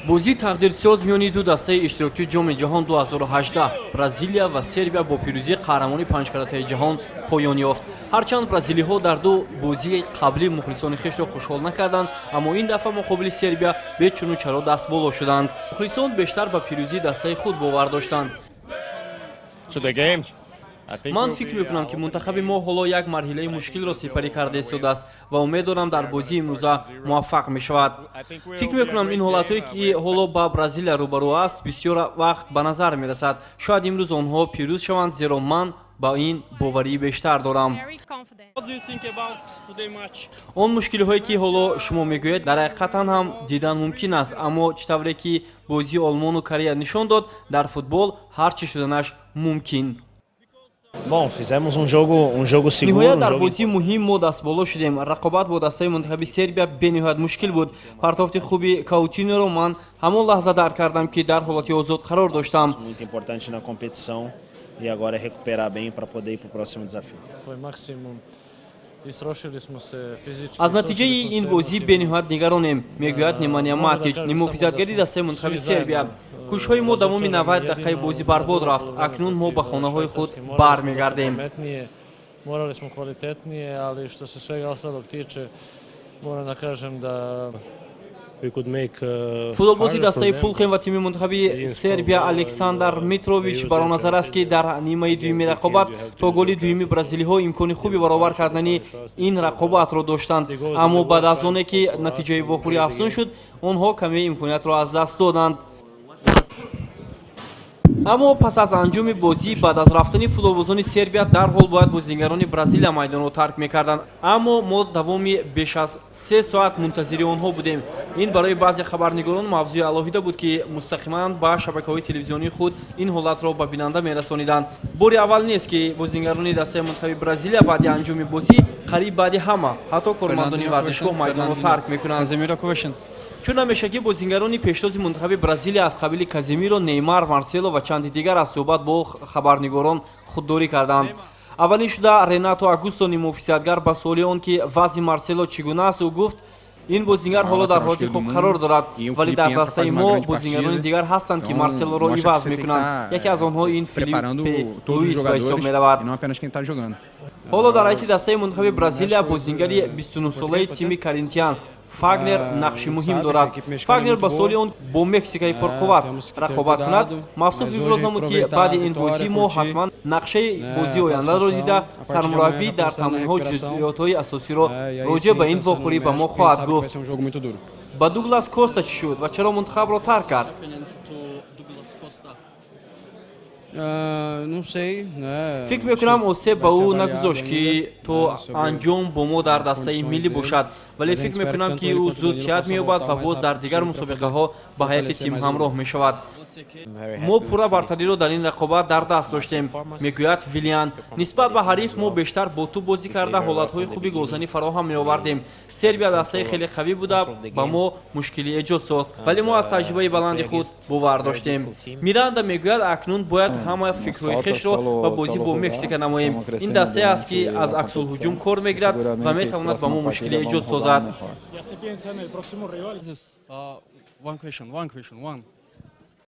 Бозии тақдирсоз миёни ду дастаи иштирокчии Ҷоми ҷаҳон 2018, Бразилия ва Сербия, бо пирӯзии қаҳрамони панҷкаратаи ҷаҳон поён ёфт. Ҳарчанд бразилиҳо дар ду бозии қаблӣ мухлисони хешро хушҳол накарданд, аммо ин дафъа муқобили Сербия бечуну чаро дастболо шуданд. Мухлисон бештар ба пирӯзии дастаи худ бовар доштанд. Ман фикр мекунам, ки мунтахаби мо ҳоло як марҳилаи мушкилро сипарӣ карда истодааст ва умед дорам, дар бозии имрӯза муваффақ мешавад. Фикр мекунам, ин ҳолатҳое, ки ҳоло ба Бразилия рӯбарӯ аст, бисёр вақт ба назар мерасад. Шояд имрӯз онҳо пирӯз шаванд, зеро ман ба ин боварии бештар дорам. Он мушкилиҳое, ки ҳоло шумо мегӯед, дар ҳақиқатан ҳам дидан мумкин аст, аммо чӣ тавре ки бозии Олмону Корея нишон дод, дар футбол ҳар чӣ шуданаш мумкин. Bom, fizemos um jogo seguro. Ниҳоят, um дар jogo бозии муҳим мо дастболо шудем. Рақобат бо дастаи мунтахаби Сербия бениҳоят мушкил буд. Партофти хуби Каутиноро ман ҳамон лаҳза дарк кардам, ки дар ҳолати озод қарор доштам. Muito importante na competição e agora é recuperar bem para poder ir para o próximo desafio. Tvoj maksimum. Istrošili smo se fizički. Аз натиҷаи ин бозӣ бениҳоят нигаронем, мегӯяд Немания Матич, ниммуҳофизатгари дастаи мунтахаби Сербия. Кӯшишҳои мо давоми 90 дақиқаи бозӣ барбод рафт. Акнун мо ба хонаҳои худ бармегардем. Morali smo kvalitetnije, ali što se svega ostalog tiče, moram da kažem da Футболбози дастаи Фулхем ва тими мунтахаби Сербия Александр Митрович бар он назар аст, ки дар нимаи дуюми рақобат то голи дуюми бразилиҳо имкони хуби баробар кардани ин рақобатро доштанд, аммо баъд аз оне ки натиҷаи вохӯрӣ афзун шуд, онҳо каме имкониятро аз даст доданд. Аммо пас аз анҷоми бозӣ, баъд аз рафтани футболбозони Сербия, дарҳол бояд бозигарони Бразилия майдонро тарк мекарданд, аммо мо давоми беш аз 3 соат мунтазири онҳо будем. Ин барои баъзе хабарнигорон мавзӯи алоҳида буд, ки мустақиман ба шабакаҳои телевизионии худ ин ҳолатро ба бинанда мерасониданд. Бори аввал нест, ки бозигарони дастаи мунтахаби Бразилия баъди анҷоми бозӣ қариб баъди ҳама, ҳатто кормандони варзишгоҳ, майдонро тарк мекунанд. Чун ҳамешагӣ бозигарони пештози мунтахаби Бразилия аз қабили Казимиро, Неймар, Марсело ва чанди дигар аз суҳбат бо хабарнигорон худдорӣ карданд. Аввалин шуда Ренато Агусто, ниммуҳофизатгар, ба суоли он ки вазъи Марсело чӣ гуна аст, ӯ гуфт: ин бозингар ҳоло дар ҳолати хуб қарор дорад, вале дар дастаи мо бозингарони дигар ҳастанд, ки Марселоро иваз мекунанд. Яке аз онҳо ин Филиппе Луис ба ҳисоб меравад. Ҳоло дар ҳайати дастаи мунтахаби Бразилия бозингари 29-солаи тими Коринтианс Фагнер нақши муҳим дорад. Фагнер ба суоли он бо Мексикаи пурқувват рақобат кунад, мавсуф иброз намуд, ки баъди ин бозӣ мо ҳатман нақшаи бозии ояндаро дида, сармураббӣ дар тамринҳо ҷузъиётҳои асосиро роҷеъ ба ин вохӯрӣ ба мо хоҳад гуфт. Ба Дуглас Коста чӣ шуд ва чаро мунтахабро тарк кард? Фикр мекунам, осеб ба ӯ нагузошт, ки то анҷом бо мо дар дастаи миллӣ бошад, вале фикр мекунам, ки ӯ зуд сиҳат меёбад ва боз дар дигар мусобиқаҳо ба ҳайати тим ҳамроҳ мешавад. Мо пурра бартариро дар ин рақобат дар даст доштем, мегӯяд Вилиан. Нисбат ба ҳариф мо бештар бо тӯб бозӣ карда, ҳолатҳои хуби голзанӣ фароҳам меовардем. Сербия дастаи хеле қавӣ буда, ба мо мушкилӣ эҷод сохт, вале мо аз таҷрибаи баланди худ бовар доштем. Миранда мегӯяд, акнун бояд ҳама фикрҳои хешро ба бозӣ бо Мексика намоем. Ин дастае аст, ки аз аксулҳуҷум кор мегирад ва метавонад ба мо мушкилӣ эҷод созад. One question, one question, one.